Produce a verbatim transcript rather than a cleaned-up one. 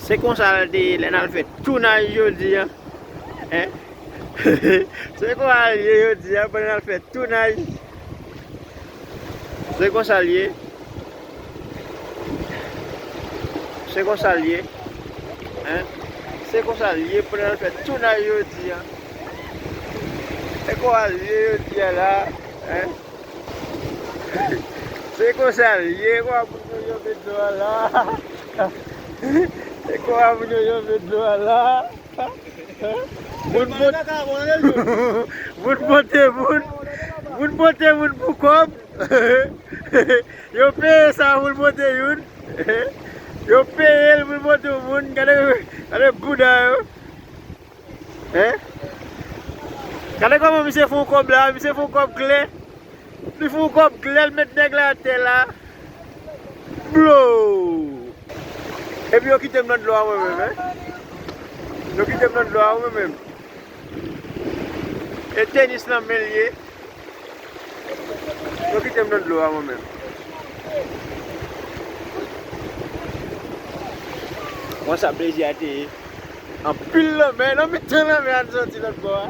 Se konsa l te ye lè n al fè tounaj jodi a. Hein? Se konsa l ye jodi a pandan n al fè tounaj. Se konsa l ye. Se konsa l ye. Hein? Se konsa l ye pandan n al fè tounaj jodi a. Se konsa l ye jodi a la. Hein? Se konsa l ye, kwa moun yo jwe dlo a la. Se kwa moun yo jwe dlo a la. Moun pote, moun pote moun, moun pote moun pou kòb. Yo peye sa moun pote youn. Yo peye l moun pote moun. Gade, gade bouda yo. Hein? Gade kòman misye fè yon kòb la, misye fè yon kòb klè. Li fè yon kòb klè, l met nèg la atè la. Blo! Epi yo kite m nan dlo a mwen menm, hein? Yo kite m nan dlo a mwen menm. E tenis nan men l ye. Yo kite m nan dlo a mwen menm. Konsa plezi a te ye. Anpil lanmè, nan mitan lanmè a n soti lòt bò a.